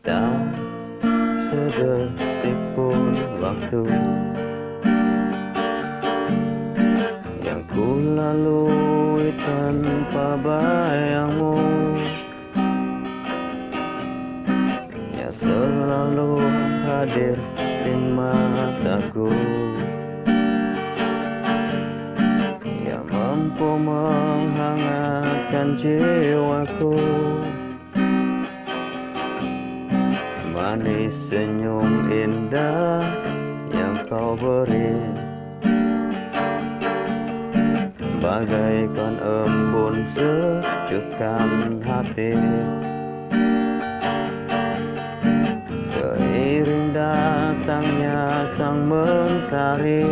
Tak sedetik pun waktu yang ku lalui tanpa bayangmu, yang selalu hadir di mataku, yang mampu menghangatkan jiwaku. Manis senyum indah yang kau beri, bagaikan embun sejukkan hati. Seiring datangnya sang mentari,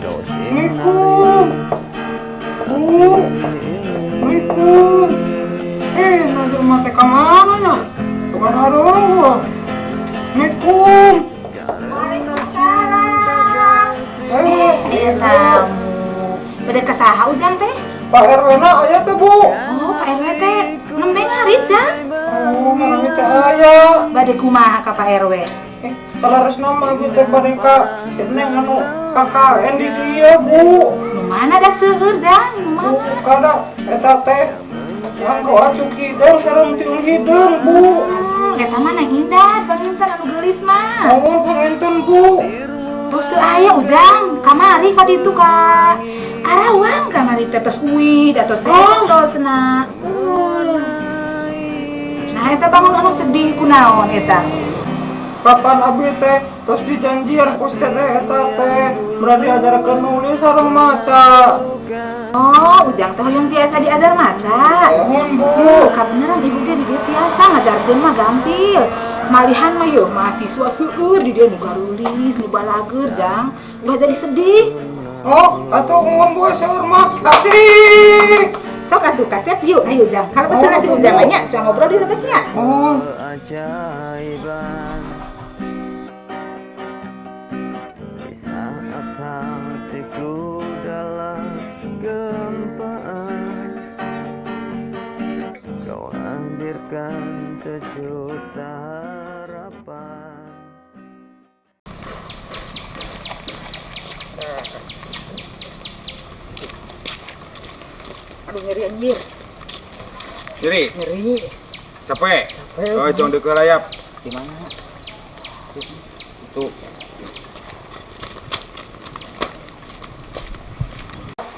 kau sinari Assalamualaikum. Bu. Hati ini. Assalamualaikum. Eh, nanti rumah teh mana nya? Bukan aduh. Assalamualaikum. Waalaikumsalam. Eh, Eh, tamu. Bade ka saha Ujang teh? Pak RW na aya teh, Bu. Oh, Pak RW teh nembe ngarit, Jang. Oh, mana teh aya. Bade kumaha ka Pak RW? Eh, saleresna mah abi teh bade ka si Neng anu KKN di dieu, Bu. Nu mana da seueur, Jang? Nu Bu, mana? Kada eta teh angko acuk hideung sareng tiung hideung, Bu. Eta mah Neng Indah, panginten anu geulis mah. Mohon panginten, Bu. Tos teu aya Ujang, kamari ka ditu ka Karawang kamari teh tos uih, da tos Oh. tosna. Nah, eta bangun anu sedih kunaon eta? Kapan abi teh tos dijanjian ku si teteh eta teh berarti diajarkeun nulis sareng maca. Oh, Ujang teh hoyong tiasa diajar maca. Mohon, Bu. Bu, kabeneran ibu ge di dieu tiasa ngajarkeun mah gampil. Malihan mah yeuh mahasiswa seueur di dieu nu garulis, nu balageur, Jang. Ulah jadi sedih. Oh, atuh mohon, Bu, seueur mah. Asik. Sok atuh kasep yuk, ayo Jang. Kalau betul Oh, nasi Ujang Bu. banyak, cuma ngobrol di lebetnya. Mohon. Keajaiban di saat hatiku dalam gempaan, kau hadirkan sejuta harapan. Aduh, nyeri anjir. Nyeri, Nyeri. Capek. Capek. Oh, jangan deket layap. Di mana? Tuh.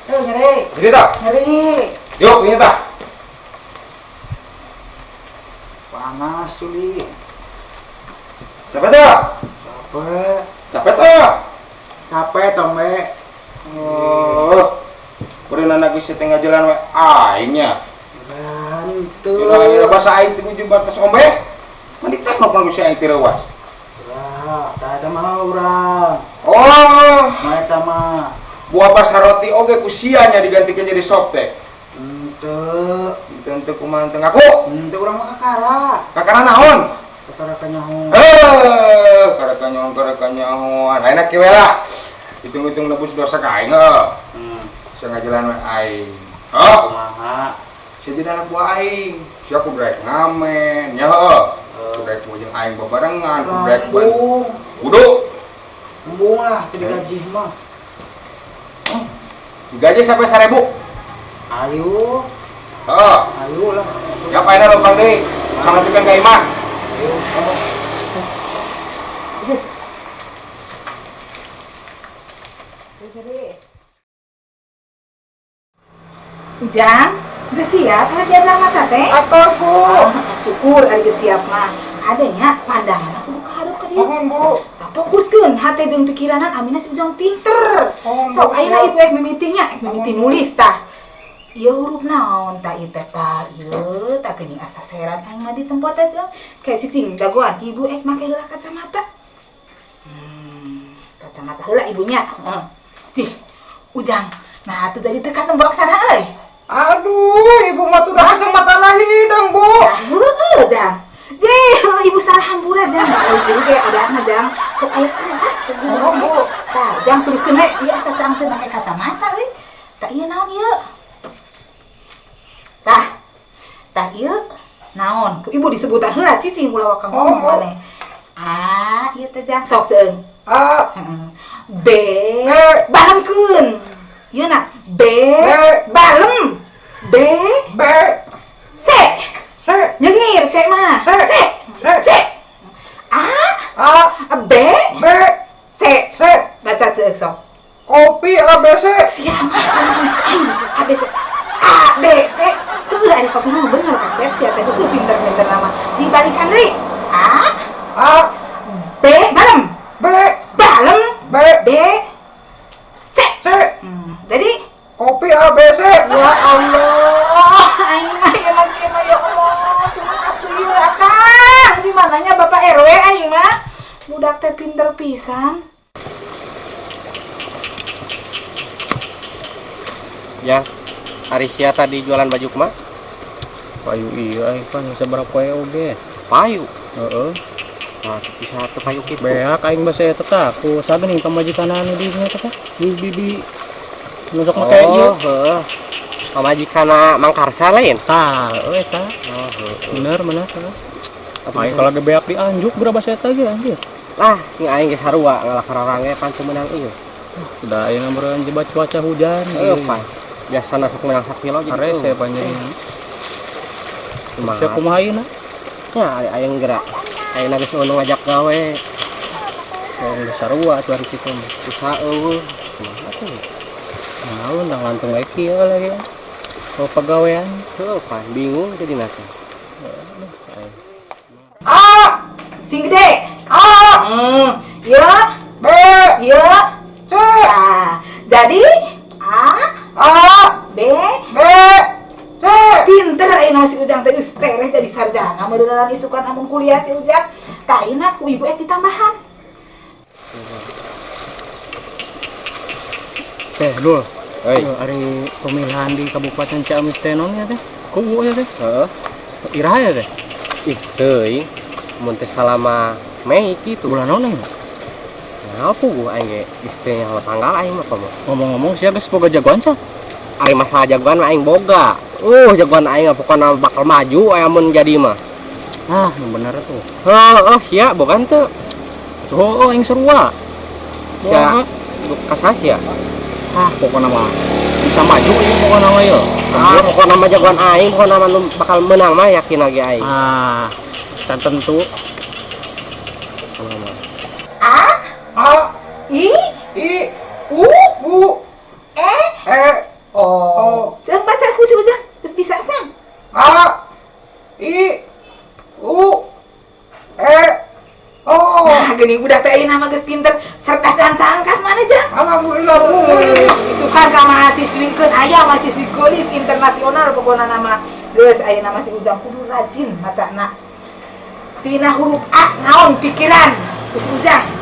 Tuh nyeri. Nyeri tak? Nyeri. Yuk, ini tak. Panas, Culi. Capek tak? Capek. Capek tak? Capek, Tombe. Oh. Beri anak geus tengah jalan we aingnya. Bantu. Kira-kira bahasa aing teh ujung batas ombe. Mandi tengok mah geus aing teh reuas. Lah, tah eta mah urang. Oh, Mah eta mah. Buah basa roti oge ku sia nya digantikeun jadi softtek. Henteu. Henteu henteu kumaha teu ngaku? Henteu, urang mah kakara. Kakara naon? Kakara kanyaho. Eh, kakara kanyahoan, kakara kanyahoan. Ayeuna kieu we lah. Hitung-hitung nebus dosa ka aing heuh. Sia ngajalan we aing. Heuh. Kumaha? Sia jadi anak buah aing. Sia ku brek ngamen, nya heuh. Ku brek jeung aing babarengan, ku brek ban. Embung. Kudu. Embung lah teu digaji mah. Digaji sampai 1000. Ayo. Heeh. Ayo lah. Ya paena lempang deui. Sangatikeun ka imah. Ayo. Ujang, geus siap ha diajar maca teh? Atuh, Bu. Ah, syukur ari geus siap mah. Adanya pandangan aku ka hareup ka dieu. Mohon, Bu. Tah fokuskeun hate jeung pikiranan amina si Ujang pinter. Mohon, Sok Bu, ayeuna siap. Ibu ek mimitinya, ek mimiti nulis tah. Ieu huruf naon tah ieu teh tah ieu tah geuning asa seran aing mah di tempat aja. Kayak cicing jagoan ibu ek make heula kacamata. Kacamata heula ibunya. Heeh. Cih, Ujang. Nah, tuh jadi teu katempo aksara euy. Aduh, ibu mah tuh kacamata lah hidung, Bu. Nah, heueuh, Jang. Jeh, ibu salah hampura, Jang. Ibu kayak ada mah, Jang. Sok aya salah. Oh, Bu. Tah, Jang teruskeun we. Ieu asa cang teu make kacamata euy. Tah ieu naon ieu? Tah. Tah ieu. Naon? Ku ibu disebutan heula cicing ulah waka ngomong maneh. A ieu teh Jang sok ceung. A B balemkeun. Ieu na B balem. B B C C nyengir C mah. C C C A B B C C baca ceuk sok. Kopi A B C. Siapa aing bisa A B C A B C. Heuh ari kopi mah bener kasep sia teh heuh pinter-pinter nama. Dibalikan deui. A B balem B balem B B C C. Jadi kopi A B C. Ya Allah, aing mah ieu mah kieu mah ya Allah, kumaha atuh ieu akang? Di mananya Bapak RW aing mah? Budak teh pinter pisan. Ya, ari sia tadi jualan baju kumaha? Payu iya aing pan sabaraha poe oge. Payu. Heeh. Nah, bisa teu payu kitu. Beak aing basa eta tah ku sagening pamajikan anu di dinya teh. Si bibi nu sok make ieu. Oh, heeh. Pamajikanna Mang Karsa lain? Tah, heuh eta. Oh, heeh. Bener bener heeh. Aing kalau ge beak dianjuk berapa saya ge anjir. Lah, sing aing ge sarua ngalah kararang ge pan teu meunang ieu. Udah aing meureun jebat cuaca hujan. Heuh, pan. Biasana sok meunang sakilo jadi. Harese panjang. Kumaha? Sia kumaha ayeuna? Nya ari aing gerak. Aing geus eueuh ngajak gawe. Oh, geus sarua atuh ari kitu mah. Usaha eueuh. Kumaha tuh? Naon tang lantung we kieu lagi. Oh, pagawean. Heuh, pan bingung jadi teh. A sing gede. A ieu B ieu C. Jadi A B B C. Pinter ayeuna si Ujang teh geus tereh jadi sarjana meureunana isukan amun kuliah si Ujang. Tah ayeuna ku ibu ek ditambahan. Teh Dul. Hei. Ari pemilihan di Kabupaten Ciamis teh naon ya teh? Kubu ya teh? Heeh. Iraha ya teh? Ih, teuing. Mun teh salama Mei kitu. Bulan naon ieu? Nah, puguh aing ge geus teu nyaho tanggal aing mah komo. Ngomong-ngomong sia geus boga jagoan sia? Ari masalah jagoan mah aing boga. Jagoan aing mah pokona bakal maju aya mun jadi mah. Ah, yang bener tuh. Heeh, sia boga henteu? Heuh, aing sarua. Sia ka saha sia? Ah, pokona mah bisa maju ieu pokona mah ieu. Ah, pokona mah jagoan aing, pokona mah nu bakal menang mah yakin lagi aing. Ah, can tentu. A A I I U U E E O. Ceuk baca ku si Ujang, geus bisa can. A I U E O. Nah, geuning budak teh ayeuna mah geus pinter, cerdas dan tangkas mana Jang? Alhamdulillah Bu. Isukan ka mahasiswikeun aya mahasiswi geulis internasional pokona nama geus ayeuna mah si Ujang kudu rajin macana. Tina huruf A naon pikiran ku si Ujang?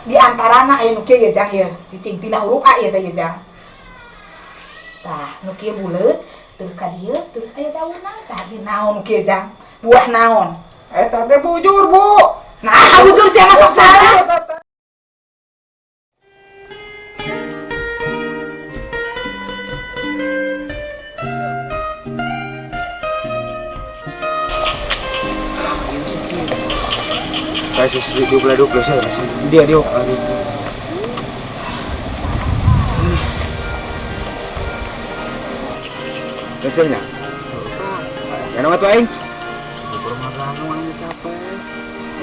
Di antarana aya nu kieu ye Jang ye, cicing tina huruf A ieu teh ye Jang. Tah, nu kieu buleut, terus ka dieu, terus aya daunna. Tah, ieu naon nu kieu Jang? Buah naon? Eta teh bujur, Bu. Nah, bujur sia mah sok salah. Kayak sisi 22 saya sih. Dia dia. Hasilnya. Ganong atuh aing. Capek.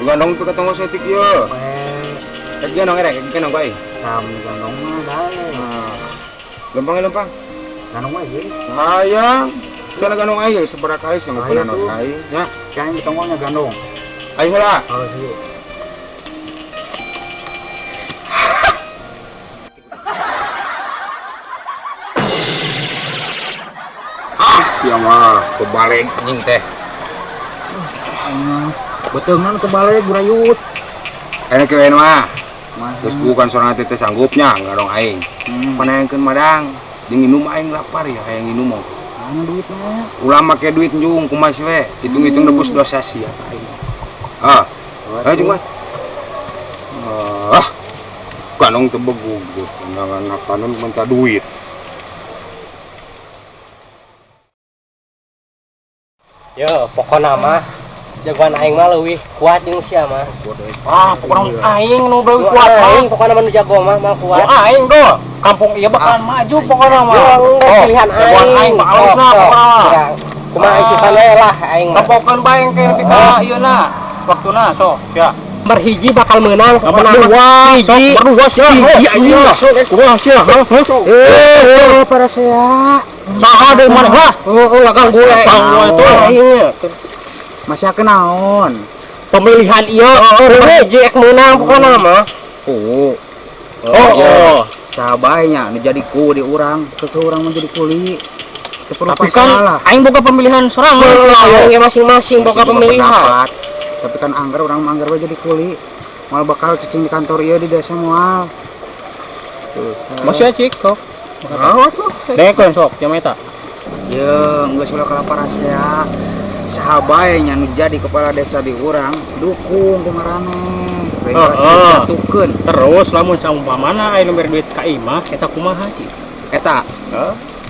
Gandong tuh ketemu setik ieu. Capek. Rek gandong rek gandong bae. Tam gandong mah dae. Lempang lempang. Gandong mah ieu. Hayang. Kana gandong aing sabaraha kali sih Ayo ngumpulna tuh. aing nya. Kayak ditongolnya gandong. Ayo heula. Oh, iya. Ah, sia mah kebalik anjing teh. Beteungan kebalik burayut. Enak kieu mah. Mah. Terus bukan sorangan teh sanggupnya ngarong aing. Panayangkeun madang jeung nginum aing lapar ya hayang nginum mah. Mana duitnya? Ulah make duit njung kumaha sih we. Hitung-hitung nebus dosa sia aing. Ah. Ayo jeung mah. Ah. Kanong teu begugut, undangan kanon minta duit. Yo, pokona mah jagoan aing mah leuwih kuat jeung sia mah. Ah, pokona aing nu leuwih kuat mah. Aing pokona mah nu jago mah mah kuat. Oh, aing do. Kampung ieu bakalan maju pokona mah. Yo, pilihan aing. Jagoan aing mah alusna pokona mah. Kumaha isukan we lah aing mah. Tepokeun bae engke nepi ka ieu na. Waktuna sok, sia. Nomor hiji bakal menang Nomor dua, sok berdua sia. Hiji anjing sok kumaha sia. Eh, para sea. Saha deui maneh lah. Heeh, lah ganggu we. Ganggu itu. Aing. Masih kenaon? Pemilihan ieu nomor hiji ek menang pokona mah. Oh. Oh, oh. Sahabatnya nu jadi ku di urang, teu urang mah jadi kuli. Teu perlu Tapi kan salah. Aing boga pemilihan sorangan. Aing ge masing-masing boga pemilihan. Pendapat. Tapi kan anggar urang mah anggar we jadi kuli. Moal bakal cicing di kantor ieu di desa moal. Masih cik kok. Dengekeun sok, jam eta. Ye, geus ulah kalapar sia. Sahabatnya nu jadi kepala desa di urang, dukung ku maraneh. Heeh. Jatuhkeun. Terus lamun saumpamana aya nu mere duit ka imah eta kumaha cik? Eta.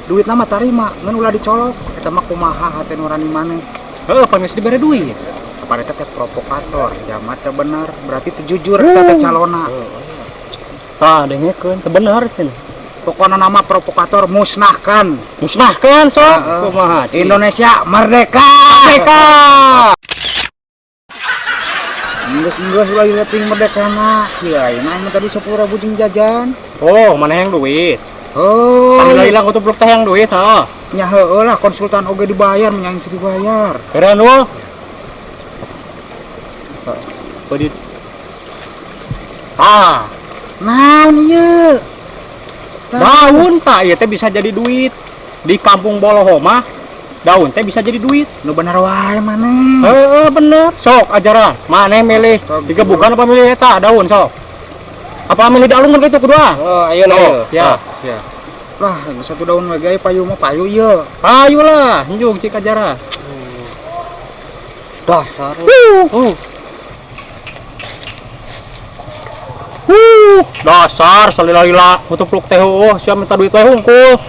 Duit mah tarima, ngan ulah dicolok. Eta mah kumaha hate nurani maneh. Heeh, pan geus dibere duit. Kepada eta teh provokator, jamat teh bener, berarti teu jujur eta teh calona. Tah, dengekeun teu bener cenah. Pokona nama provokator musnahkan. Musnahkan sok. Heeh. Kumaha cik? Indonesia merdeka. Merdeka. Geus ulah rating merdekana. Ieu ayeuna aing mah tadi 10.000 jeung jajan. Oh, mana yang duit? Oh, Alhamdulillah kutu teh yang duit, heeh. nya heueuh lah konsultan oge dibayar, nya teu dibayar. Keren lu. Pedit. Ah, Naon ieu? daun tak ieu teh bisa jadi duit. Di kampung Boloho mah daun teh bisa jadi duit. Nu bener wae maneh. Heeh, bener. Sok ajaran. Maneh milih digebukan apa milih eta daun sok? Apa milih dalungan gitu kedua? Oh, ayo Oh, ayo. ya. Lah, satu daun we ge payu mah payu ieu. Ayo lah, njung cik ajaran. Dasar. Dasar salila-lila mutupluk teh oh siap minta duit teh hungkul.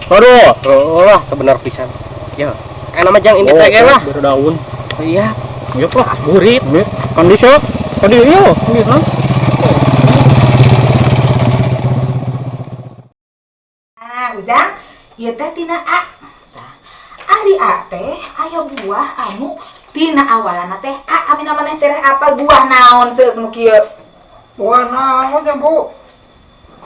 Aduh. Oh lah, teu bener pisan. Ya. Enak mah jang ini teh ge lah. Baru daun. Iya. Iya lah, burit. Kondisi, kondisi iyo, kondisi. Nah, Ujang, ieu teh tina A. Tah, ari A teh aya buah anu tina awalana teh A, amina maneh teh apal buah naon seuk nu kieu? Buah naon ya, Bu?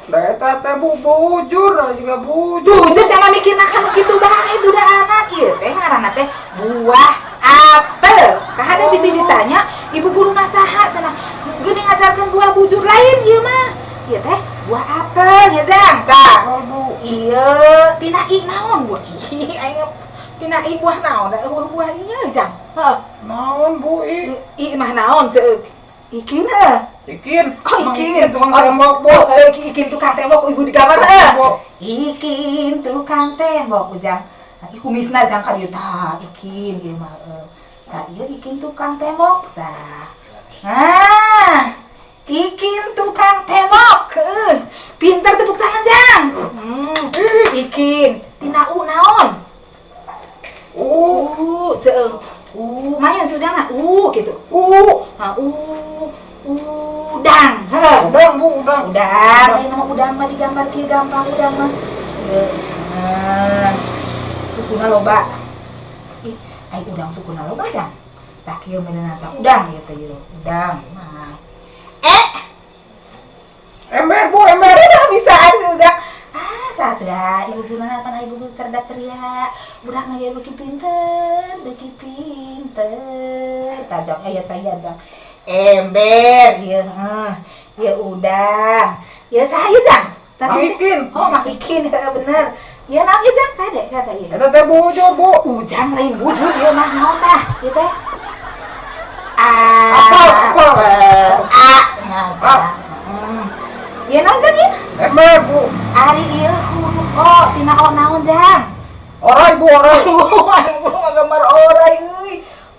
Da eta teh Bu bujur juga bujur. Bujur sama mikirna kan kitu bae itu da anak ieu teh ngaranna teh buah apel. Kahade bisi ditanya ibu guru mah saha cenah geuning ngajarkeun buah bujur lain ieu mah. Ieu teh buah apel nya Jang. Tah. Apel, Bu. Ieu tina i naon buah i aing tina i buah naon da buah ieu Jang. Heeh. Naon, Bu? I. I mah naon ceuk. Ikin heuh. Ikin. Oh, Mang ikin. Tukang tembok, Bu. Oh, ikin tukang tembok ibu di kamar heuh. Tembok. Ikin tukang tembok Ujang. Nah, kumisna jang ka dieu tah ikin ieu mah heuh. Tah ieu ikin tukang tembok tah. Nah, ikin tukang tembok. Heuh. Pinter tepuk tangan Jang. Ikin tina u naon? U. U ceung. U mayan si Ujang mah u gitu. U. Ha u udang. Heuh. Udang, Bu, udang. Udang, ayo nama udang mah digambar kieu gampang udang mah. Ieu. Nah, sukuna loba. Ih, ai udang sukuna loba jang. Tah kieu meunana tah udang ieu teh ieu, udang. Nah. Ember, Bu, ember. Udah bisaan si Ujang. Ah, sadar ibu guna pan ibu guru cerdas ceria. Budak mah ieu beuki pinter, beuki pinter. Tah jang aya cai jang. Ember ieu heuh. Ieu udang. Ieu saha ieu jang? Mang Ikin. Oh, Mang Ikin, heuh bener. Ieu naon ieu jang? Kade kata ieu. Eta teh bujur, Bu. Ujang lain bujur ieu mah naon tah? Ieu teh A. Apel, apel. A. Nah, A. Ieu naon jang ieu? Ember, Bu. Ari ieu huruf O, tina O naon jang? Orai, Bu, orai. Aing mah gambar orai euy.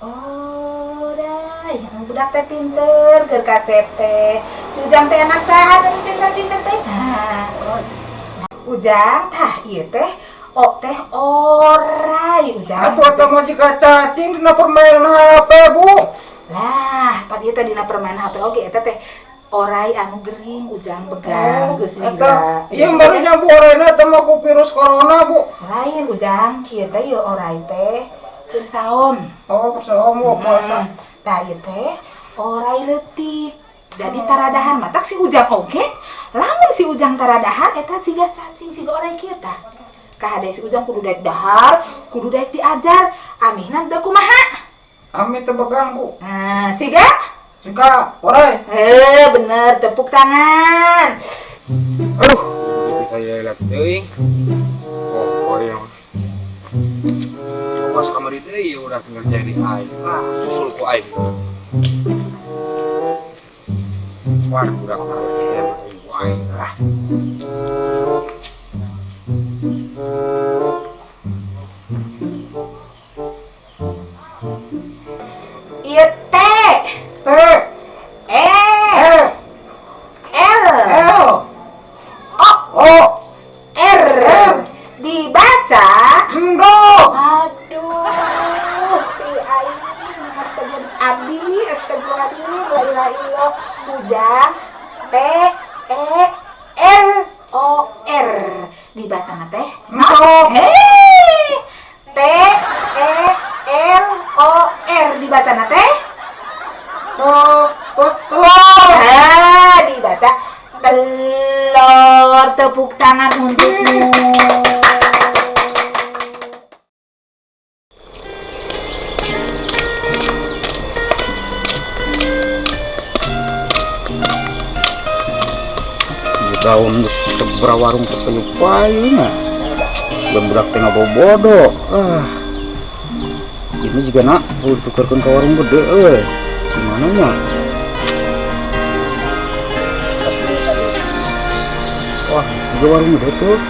Orai, yang budak teh pinter keur kasep teh. Si Ujang teh anak saha teh pinter-pinter teh. Nah. Ujang tah ieu teh O teh orai Ujang. Atuh eta mah jiga cacing dina permainan HP, Bu. Lah, pan ieu teh dina permainan HP oge eta teh orai anu gering Ujang begang geus Eta, lila. ieu baru nyambu oraina eta mah ku virus corona, Bu. Lain Ujang, kieu teh ieu orai teh keur saom. Oh, saom Bu, puasa. Tah ieu teh orai leutik. Jadi taradahan matak si Ujang oge, lamun si Ujang taradahan eta siga cacing siga orai kieu tah. Kahade si Ujang kudu daek dahar, kudu daek diajar, amihna teu kumaha? Ami teu begang, Bu. Nah, siga? Siga orai. Bener, tepuk tangan. Aduh, saya lihat teuing. Oh, yang pas kamar itu ya udah ngerjain di aing. Ah, susul ku aing. Wah, udah ngerjain ku aing. Ah. Ieu T. T. E. E. L. L. O. O. R. R. Dibaca Endo. Aduh, ih aing astagfirullah abdi, astagfirullahaladzim, la ilaha illallah. Ujang T E L O R. Dibaca na teh? Endo. Hei. T E L O R dibaca na teh? Telur. Ah, dibaca telur. Tepuk tangan untukmu. Daun seberapa warung terpenyupai nah. Dan budak teh ngabobodo. Ah. Ini juga nak perlu ditukarkan ke warung gede euy. Gimana nya? Wah, juga warung gede tuh.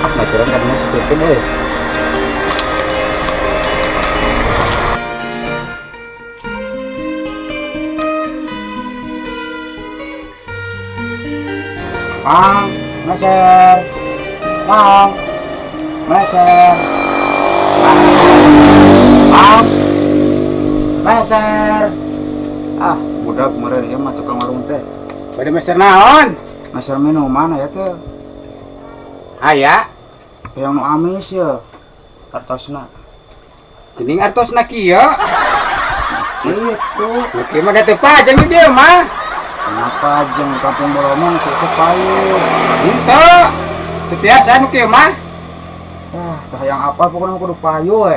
Ah, ngajaran kadang tukarkeun euy. Mang, meser. Mang, meser. Mang, meser. Ah, budak kemarin ieu mah tukang warung teh. Bade meser naon? Meser minuman aya teh. Aya. Yang nu amis ya. Artosna. Geuning artosna kieu. Kitu. Nu kieu mah da teu pajeng di dieu mah. Kenapa jeung kampung Bolomong ku payu? Henteu. Teu tiasa nu kieu mah. Ah, tah yang apa pokoknya kudu payu we.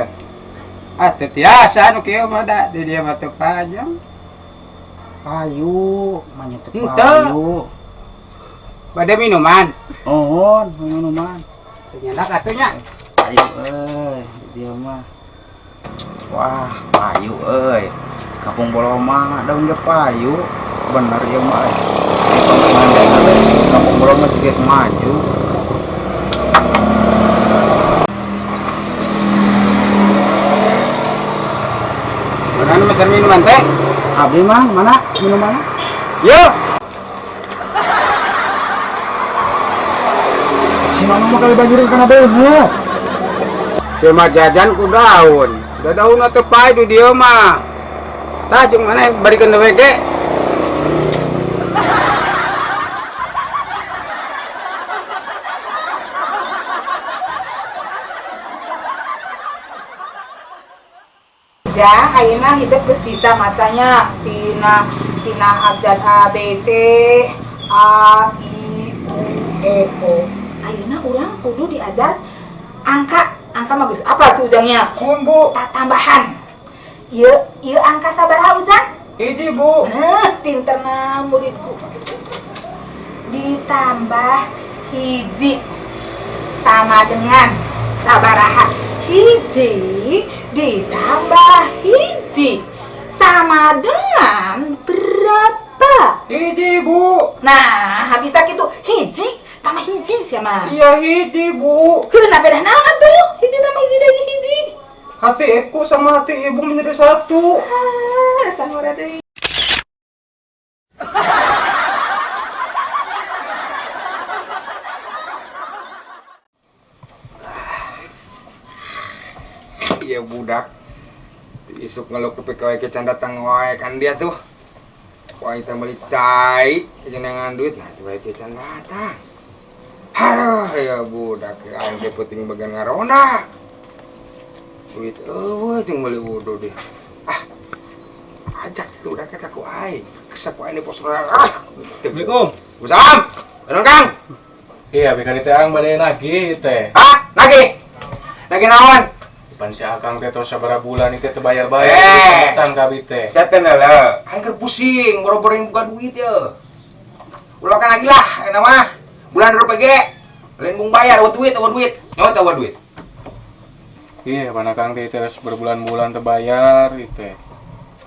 Ah, teu tiasa nu kieu mah da di dieu mah teu pajeng. Payu, mah nya teu payu. Bade minuman. Nuhun, minuman. Teu nyandak atuh nya. Payu euy, di dieu mah. Wah, payu euy. Kampung Bolomong daun ge payu. Bener ieu mah euy. Pembangunan desa teh Kampung Bolomong juga maju. Mana meser minuman teh? Abdi mah mana minuman? Yo. Si Mama mah kali banjurin kana beungeut. Si mah jajan ku daun. Da daun teh pae di dieu mah. Tah jeung maneh barikeun dewe ge. Jang, ayeuna hidup geus bisa macanya tina tina abjad A B C A I U E O. Ayeuna urang kudu diajar angka, angka mah geus apa si Ujangnya? Mun, Bu. Tambahan. Ieu ieu angka sabaraha Ujang? Hiji, Bu. Nah, pinterna muridku. Ditambah hiji sama dengan sabaraha? Hiji ditambah hiji sama dengan berapa? Hiji, Bu. Nah, habis gitu hiji tambah hiji siapa? Iya hiji, Bu. Heuh, nah beda naon atuh? Hiji tambah hiji deui hiji. Hati aku sama hati ibu menjadi satu. Ah, sangora deui. Budak. Isuk ngeluh ke PKW ke can datang wae kan dia tuh. Ku aing teh meuli cai jenengan duit nah teh wae ke can datang. Aduh, ya budak aing teh penting bagian ngaronda. Duit eueuh jeung meuli wudu deh. Ah. Ajak tuh udah kata ku aing. Kesep ku aing di pos ronda. Ah. Assalamualaikum. Waalaikumsalam. Bener Kang? Iya, bika teh ang bade nagih teh. Hah? Nagih? Nagih naon? Pan si Akang teh tos sabaraha bulan teh teu bayar-bayar utang ka abi teh. Saya teh heula. Aing keur pusing, boro-boro yang buka duit ye. Ulah kan lagi lah, enak mah. Bulan RPG. Lain mung bayar, eueuh duit, eueuh duit. Nyawa teh eueuh duit. Iya, pan Akang teh terus berbulan-bulan teu bayar ieu teh.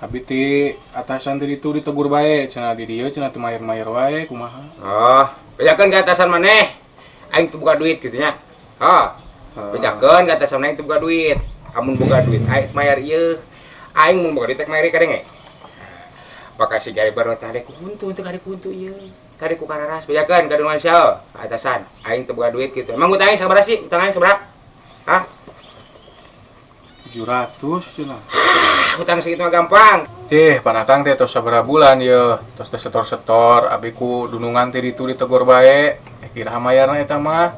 Abi teh atasan teh ditu ditegur bae, cenah di dieu cenah teu mayar-mayar wae kumaha. Oh, bejakeun ka atasan maneh. Aing teu buka duit kitu nya. Hah. Bejakeun ka atasan maneh teu buka duit. Amun boga duit aing mayar ieu. Aing mun boga duit teh mayar kadenge. Bakal si gare baru teh ku huntu teh kade ku huntu ieu. Kade ku kararas bejakeun ka Dungan Syal ka atasan. Aing teu boga duit kitu. Emang utang aing sabaraha sih? Utang aing sabaraha? Hah? 700 cenah. Utang segitu mah gampang. Cih, pan Akang teh tos sabaraha bulan ieu, tos teh setor-setor, abi ku dunungan teh ditu ditegor bae. Kira mayarna eta mah.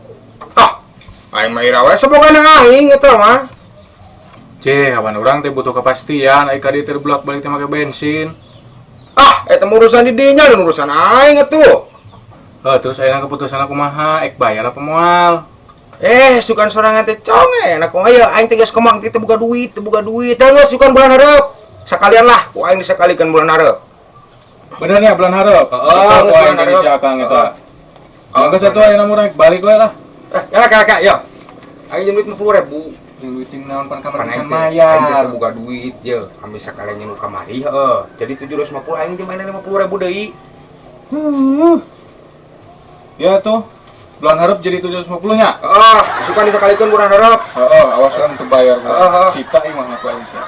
Ah, aing mah ira wae sabogana aing eta mah. Cih, kapan urang teh butuh kepastian, ai ka dieu teh bolak-balik teh make bensin. Ah, eta mah urusan di dinya dan urusan aing atuh. Heuh, terus ayeuna keputusan kumaha? Ek bayar apa moal? Sukan sorangan teh conge, enak kumaha ya aing teh geus komang teh buka duit, teu buka duit. Teh geus sukan bulan hareup. Sakalian lah, ku aing disakalikeun bulan hareup. Bener nya bulan hareup? Heeh, ku geus aing bulan hareup. si Akang eta. Heeh. Geus atuh ayeuna murang balik we lah. Ya kak, ya. Aing jeung duit 50.000. Jeung duit cing naon pan kamar Pan pisan aing teh, mayar. aing teh buka duit ye, ambil sakalian nu kamari heeh. Jadi 750 aing jeung mainan 50.000 deui. Ya tuh. Bulan hareup jadi 750 nya? Heeh, suka disakalikeun bulan hareup. Heeh, awas kan teu bayar. Heeh. Sita ieu mah aku aing sia.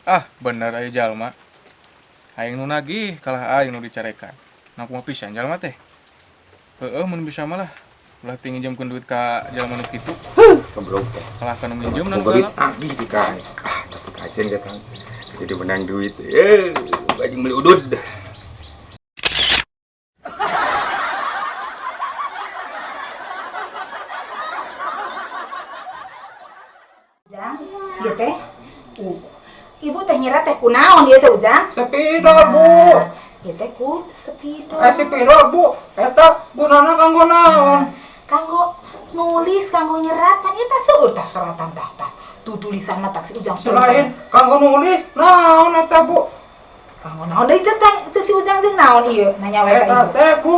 Ah, bener aya jalma. Aing nu nagih kalah aing nu dicarekan. Nah kumaha pisan jalma teh? Heeh, mun bisa mah lah. Ulah teu nginjemkeun duit ka jalma nu kitu. Goblok teh. Kalah ka nu nginjem nu Duit galak. nagih di ka aing. Ah, tapi kajen datang. Jadi menang duit. Bajing beli udud. Ujang, ieu teh. Ibu teh ngira teh kunaon ieu teh Ujang? Spidol, Bu. Ieu teh ku spidol. Spidol, Bu. Eta gunana kanggo naon? Kanggo nulis, kanggo nyerat, pan ieu teh seueur tah seratan tah tah. Tuh tulisan mah tak si Ujang. Selain kanggo nulis, naon eta, Bu? Kanggo naon deui ceuk teh ceuk si Ujang jeung naon ieu nanya we ka Eta ibu. teh, Bu,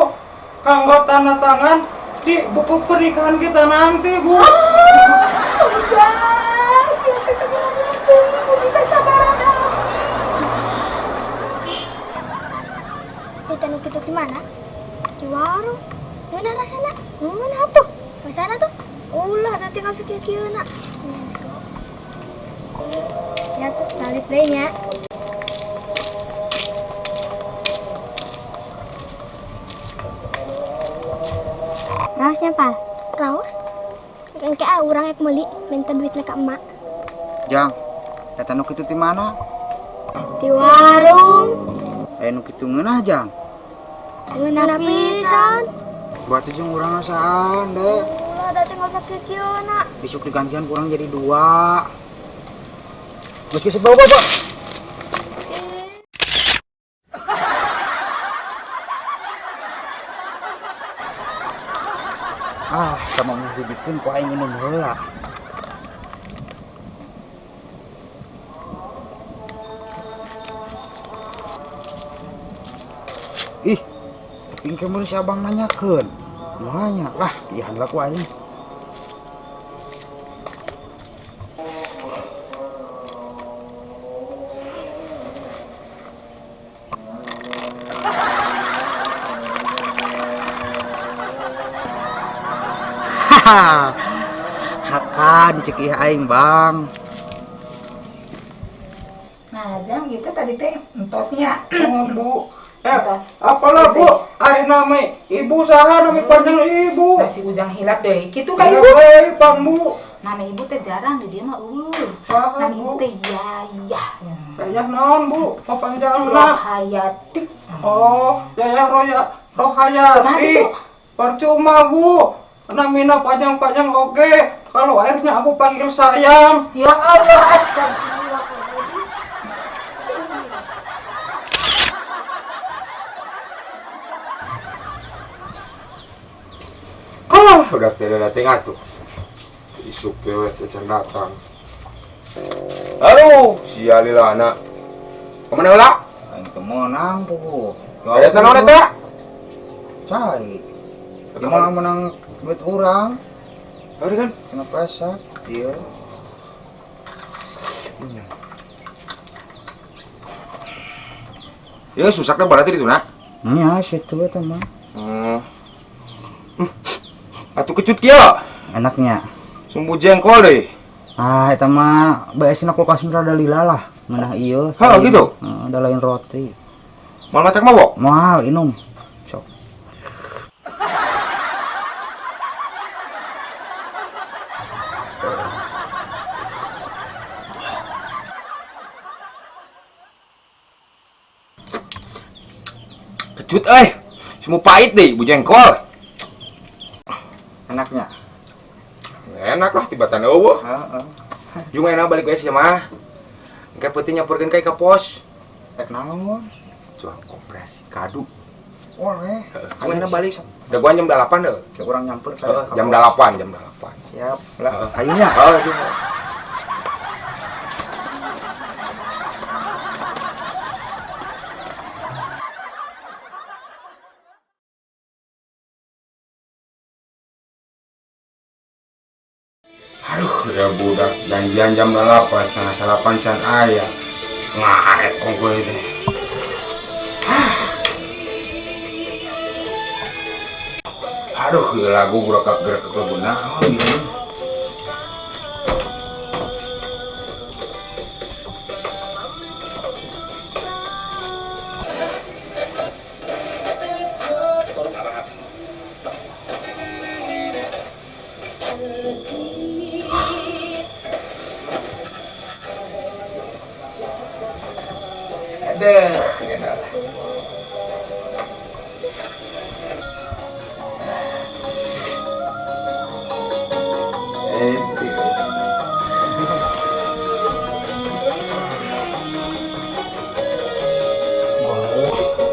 kanggo tanda tangan di buku pernikahan kita nanti, Bu. Ah, Ujang, sia teh kabeuna-beuna teuing uji kasabaran ah. Kita nu kitu di mana? Di warung. Ngeunah rasana? Ngeunah atuh. Rasana tuh. Ulah da tinggal sakieu-kieuna. Ya tuh salib deui nya. Raosnya, Pak? Raos? Engke ah urang ek meuli minta duitna ka emak. Jang, eta nu kitu ti mana? Di warung. Aya nu kitu ngeunah, Jang. Ngeunah pisan. Berarti jeung urang asaan, deh. Ulah da tinggal sakieu-kieuna. Besok digantian kurang jadi 2. Geus geus bawa bawa. Ah, sama ngahidupkeun ku aing minum heula. Ih, tapi engke mun si abang nanyakeun. Nanya lah, pihan lah ku aing. Haha. Hakan cek ieu aing, Bang. Nah, Jang, ieu teh tadi teh entosnya. Oh, Bu. Apalah Bu, ari nami ibu saha nami panjang ibu. Nah, si Ujang hilap deui. Kitu ka ibu. Ibu, pang Bu. Nami ibu teh jarang di dia mah eueuh. Saha, Nami ibu Bu? teh Yayah. Yayah naon Bu? Papanjangna. Rohayati. Oh, Yayah Roya Kumaha Rohayati. kitu? Percuma Bu. Namina panjang-panjang oke. Kalau akhirnya aku panggil sayang. Ya Allah, astagfirullah. Ah, udah tidak datang atuh. Isuk we teh can datang. Aduh, sia lila anak. Kemana heula? Aing teu meunang puguh. Ada teh naon eta? Cai. Gimana menang duit urang? Aduh kan. Kena pesak. Iya. Ya susakna berarti di tuna. Nya situ eta mah. Atuh kecut kieu. Enaknya. Sumbu jengkol deh. Ah, eta mah beesna kulkas rada lila lah. Ngeunah ieu. Hah, gitu? Heeh, ada lain roti. Moal matak mabok? Moal inum. Sok. Kecut euy. Sumbu pahit deh, bu jengkol. Enaknya. Enak lah tibatan eueuh. Heeh. Jeung enak balik we sia mah. Engke peuting nyamperkeun ka pos. Rek naon? Cuang koperasi kadu. Oleh. Heeh. Enak balik. Da gua jam 8 deh. Kayak urang nyamper ka Heeh, jam 8, jam 8. Siap lah. Heeh. Ayunya. Heeh, jeung. Aduh, ya budak janjian jam 8, setengah salapan can aya. Ngaret ongkoh teh. Aduh, ieu lagu gerak-gerak lagu naon ieu. Aduh, enak.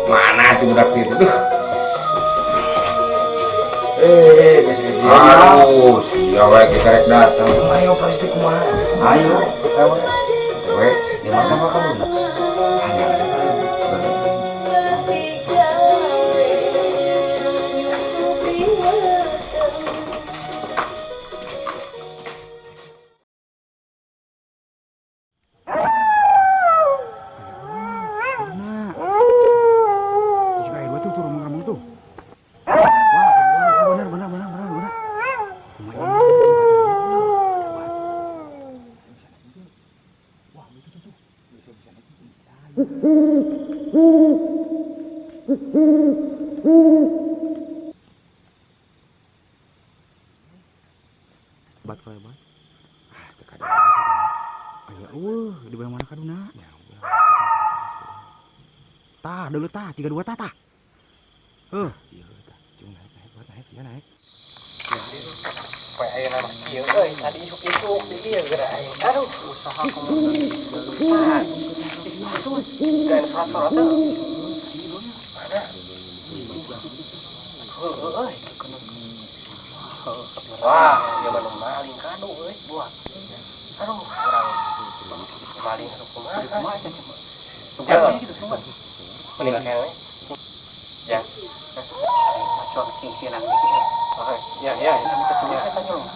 Mana tuh budak itu tuh? Aduh, sia we kita rek datang. Ayo pasti kumaha? Ayo, kita we. We, Di mana bakal lu? Bat kalebat. Ah, teu kada. Aya eueuh di mana kaduna? Ya ulah. Tah, deuleu tah, 32 tah tah. Heuh, ieu tah, cung naik naik buat naik sia naik. Poe ayeuna mah kieu euy, tadi isuk-isuk di dieu geura aing. Aduh, usaha kumaha. Dan surat-surat teh. Mana? Heuh euy. Wah, dia mah maling kadu euy, buah. Aduh, urang maling aduh kumaha. Kumaha cenah. Tunggu gitu tunggu. Mending kene. Ya. Macuan sing-sinang gitu. Oke, ya ya, ini ketemu kita nyolong.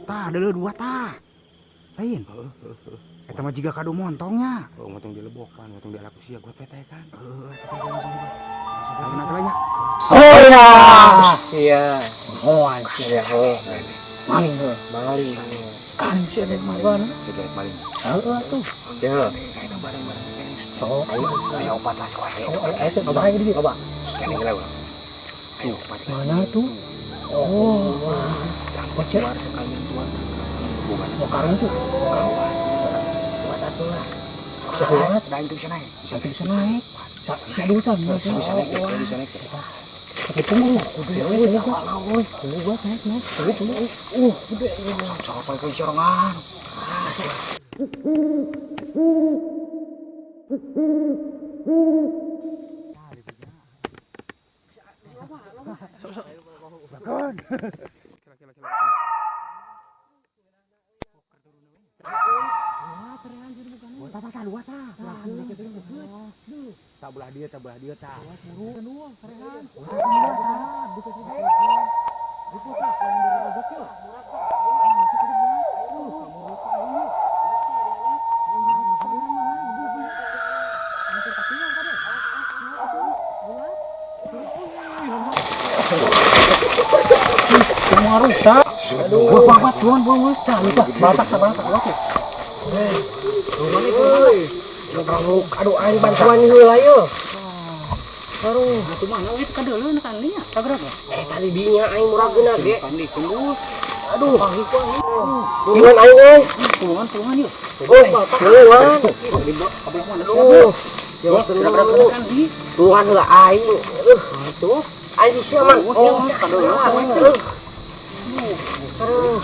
Tah, deuleu dua tah. Lain. Heeh. Eta mah jiga kado montongnya. Oh, montong di lebokan, montong di alaku sia gua teh kan. Heeh, eta teh nya. Oh iya. Iya. Oh, anjir ya. Maling heuh, maling. Kan si rek maling. Si rek maling. Heeh tuh. Ya. So, ayo ayo opat lah sekolah. Ayo, ayo, coba ayo di coba. Sekali heula urang. Ayo opat. Mana tuh? Oh, wah. Keluar sekalian tuan. Bukan mau karung tuh. Kawan. Buat atuh lah. Bisa banget, da itu bisa naik. Bisa naik. Bisa dutan. Bisa naik, bisa naik. Tapi tunggu, gede euy, euy. Tunggu gua naik, naik. Tunggu, tunggu. Gede. Sok poe sorongan. Sok-sok. Bakon. Tak belah dia, tak belah dia, tak. Semua rusak. Aduh, bapak tuan buang rusak. Batak, batak, batak. Aduh, aing bantuan heula yeuh. Aduh, atuh mana euy kadeuleuh kan nya, kagerak. Tadi dinya aing murageuna ge. Kan ditembus. Aduh, tulungan aing euy. Tulungan, tulungan yeuh. Euy, tulungan. Aduh. Tulungan heula aing. Aduh, aing sia mah. Oh, kadeuleuh. Aduh.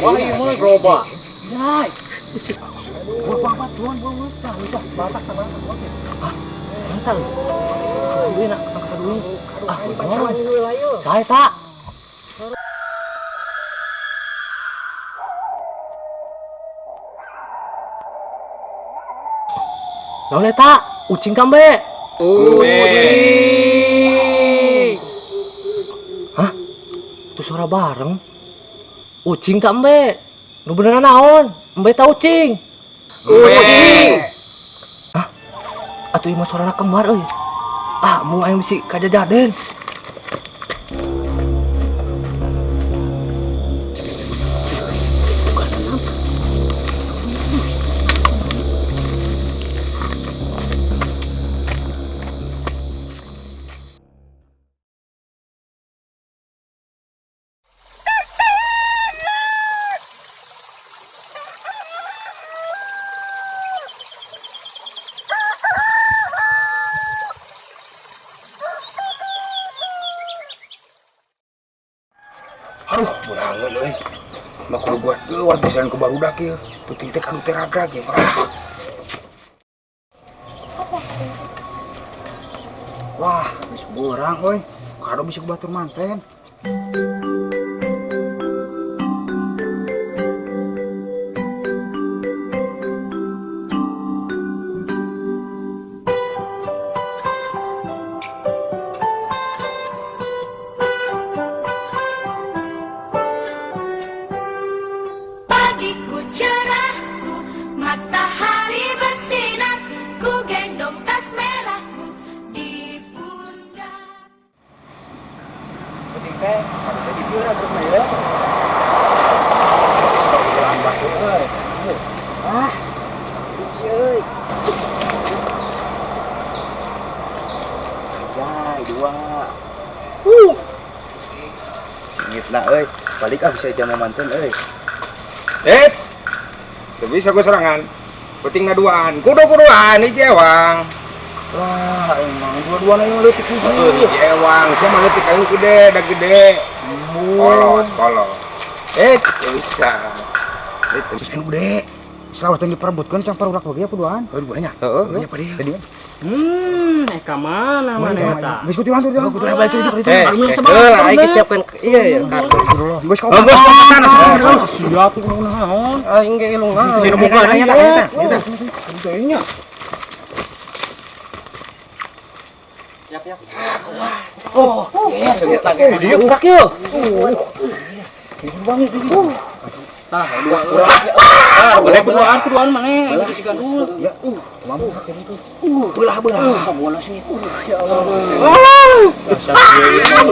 Wah, ieu mah gerobak. Yai. Bapak tuan buang rusak. Batak batak. Ah, entar. Duit nak tangkap duit. Ah, saya tak. Naon eta? Ucing kambe. Ucing. Hah? Itu suara bareng. Ucing kambe. Nu beneran naon? Embe ta ucing. Ucing. Hah? Atuh ieu mah suarana kembar euy. Ah, mau aing bisi kajajaden. Aduh, berangan euy. Mah kudu gua geuwat pisan ke barudak ieu. Penting teh kadu teh ragrag ya. Wah, geus beurang euy. Kado bisa ku batur manten. Pagiku cerahku, matahari bersinar, ku gendong tas merahku di pundak. Penting teh, kado teh dibeurang mah ya. Urang batu euy. Ah, hiji euy. Jai, dua. Singitna euy, balik ah bisa jama manten euy. Eh, bisa gue serangan. Penting duaan, kudu-kuduan hiji ewang. Wah, emang dua-duana yang leutik hiji. Heeh, hiji ewang, sia mah leutik anu gede, da gede. Kolot, kolot. Eh, bisa. Itu bisa anu gede. Selawas teh diperebutkeun cang parudak bagi apa duaan? Oh, duanya. Heeh, Duanya pada dia. Tadi. Ka mana mana eta? Geus kutu lantur Oh, kudu balik itu itu. Aing geus siapkeun iya ya. Geus kau. Oh, geus sana. Siap naon? Aing ge ilungan. Sini buka lagi eta eta. Kayaknya. Oh, yes, lagi. Budak yeuh. Tah, dua ah, boleh kuduan, kuduan maneh. Si gandul. Ya, mampu itu. Belah belah. Kamu sih. Ya Allah.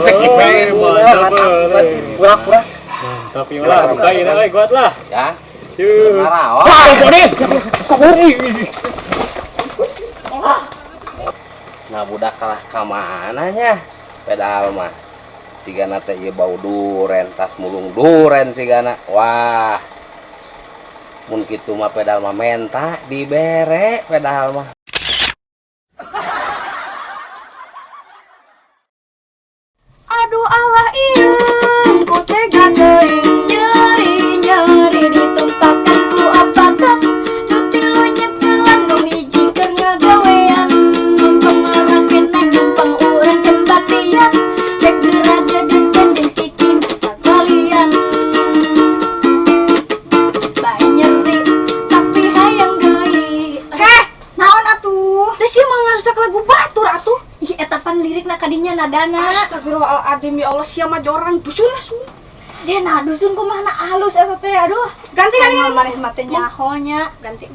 Cekit we. Pura-pura. Mantap ieu lah, buka ieu euy, kuat lah. Ya. Wah, Nah budak kalah ka mana nya? Pedal mah. Sigana teh ieu bau duren, tas mulung duren sigana. Wah. Mun kitu mah pedal mah menta dibere pedal mah. Aduh Allah ieung ku tega teuing nyeri-nyeri ditumpakan ku apakan nu tilu nyekelan nu hiji keur ngagawean numpang ngarakeuna numpang urang cembatian rek geura dedekan jeung Siti sakalian bae nyeri tapi hayang deui. Heh, naon atuh? Da sia mah ngarusak lagu batur atuh. Ih, eta pan lirikna kadinya nadana. Astagfirullahaladzim, ya Allah, sia mah jorang dusun lah sun. Jena dusun kumaha halus eta teh, aduh. Ganti kali Aing maneh mah teh nyaho nya. Ganti.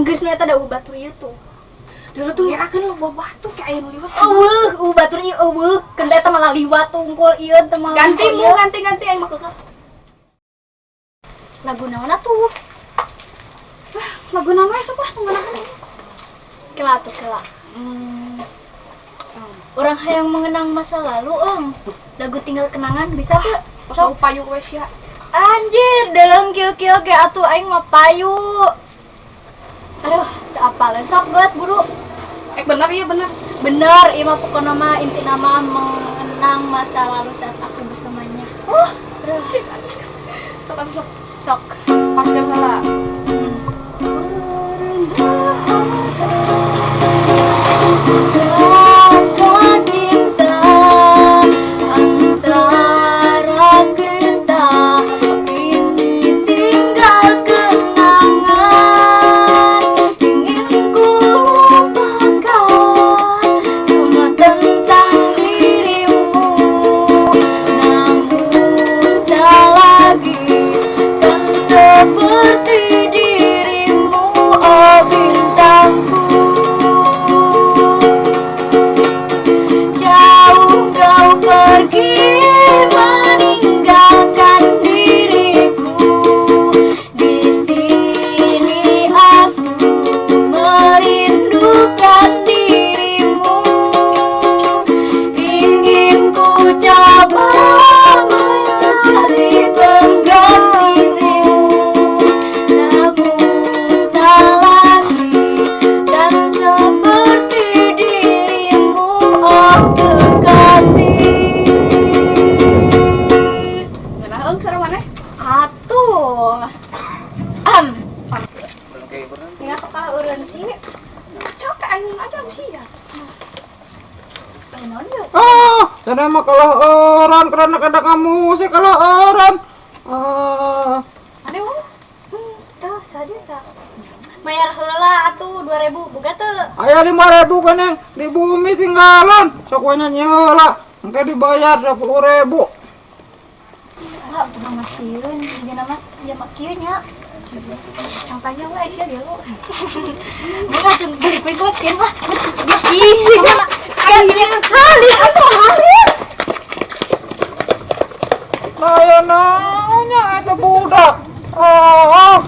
Geus nu eta da batur ieu tuh. Dulu tuh ngerakeun lo bawa batu kayak aya nu liwat. Eueuh, batur ieu eueuh. Keun eta malah liwat tungkul ieu teh mah. Ganti mu, ganti ganti aing mah kekeh. Lagu naon atuh? Wah, lagu naon we sok lah tunggunakeun ieu. Kela atuh kela. Orang hayang mengenang masa lalu, ong. Lagu tinggal kenangan bisa tuh. Sok payu we sia. Anjir, dalam kieu-kieu ge atuh aing mah payu. Aduh, teu apaleun sok goat buru. Bener iya bener. Bener, ieu mah pokona mah intina mah mengenang masa lalu saat aku bersamanya. Aduh. Sok atuh sok. Sok. Pas jam salah. Rasa cinta antara kita ini tinggal kenangan, ingin ku lupakan semua tentang dirimu, namun tak lagi kan seperti dirimu, oh bintangku. Jauh kau pergi meninggalkan diriku, di sini aku merindukan dirimu, ingin ku coba mencari penggantimu, namun tak lagi dan seperti dirimu, oh kekasih. Ngeunah eung sareng maneh? Atuh. Ingat apa urang sih? Cok aing aja aku sia. Ayo naon yeuh? Ah, sana mah kalah orang karena kada kamu sih kalah orang. Ah, Ane mau? Tuh, saja tak. Bayar heula atuh 2000 boga teu? Aya 5.000 kan di bumi tinggalan. Sok we nyanyi heula. Engke dibayar 10.000. Wah, pernah masieun, jeung nama jam kieu nya. Cangtanya we sia dia lu. Buka jeung beli kue gocin lah. Ih, jangan. Kan hali atuh hali. Nah, ya nanya eta budak. Ah.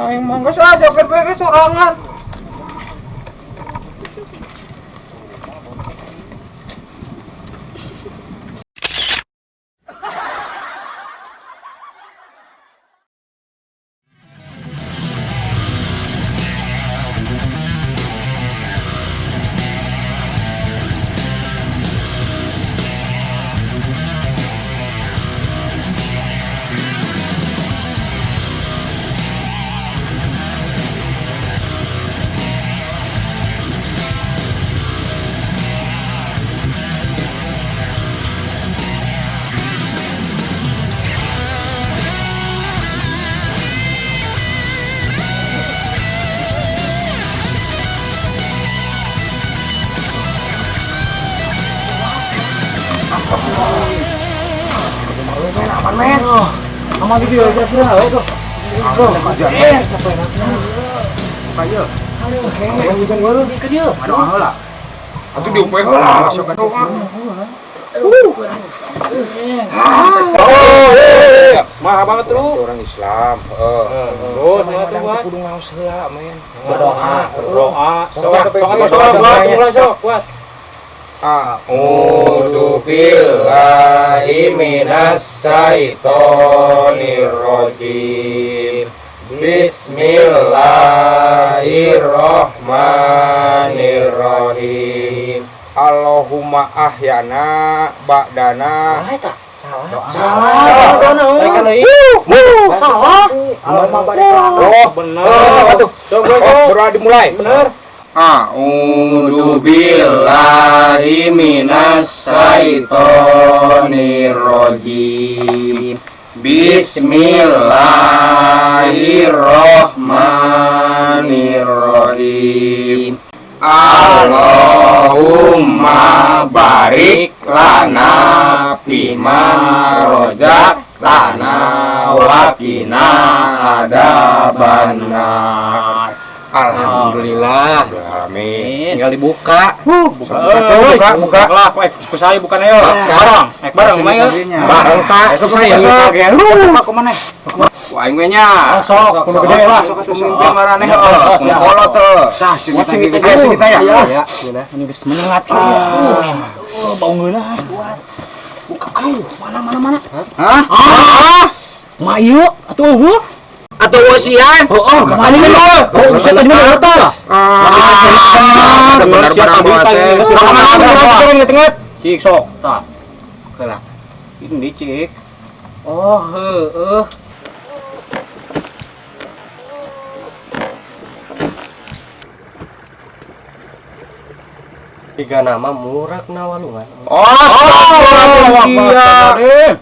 Aing mah geus aja joget sorangan. Aman men. Sama di dia kira-kira tuh. Hujan. Capek Buka ieu. Aduh, hujan baru ke dia. Aduh heula. Atuh diupe heula. Sok atuh. Mahal banget lu. Orang Islam, heeh. Terus mana kudu ngaos heula, men. Berdoa, berdoa. Sok Sok, sok, kuat. A'udzu billahi minas syaithanir rajim. Bismillahirrahmanirrahim. Allahumma ahyana ba'dana. Salah. Salah. Salah. Allahumma barik lana. Oh, benar. Berdoa dimulai. Benar. A'udzu billahi minas syaithanir rajim. Bismillahirrahmanirrahim. Allahumma barik lana fima rozaqtana wa qina adzabannar. Alhamdulillah. Amin. Tinggal dibuka. Buka, buka, buka. Lah, ku saya bukan ayo. Bareng, ek bareng mah ya. Bareng ta. Sok saya. Sok kumaha? Ku aing we nya. Sok, kudu gede lah. Sok pemimpin maraneh heuh. Kudu kolot teu. Tah sing kita sing kita ya. Ya, ini geus menyengat. Oh, bau ngeunah. Buka. Aduh, mana mana mana. Hah? Ma ieu atuh eueuh. Atau wasian? Oh, kemana kan oh? Oh, saya tadi mana harta? Ah, benar barang bawa teh. Kemana mana inget-inget? Cik sok, tah. Heula. Ini cik. Oh, heeh. Tiga nama murak nawalungan. Oh, astagfirullahaladzim.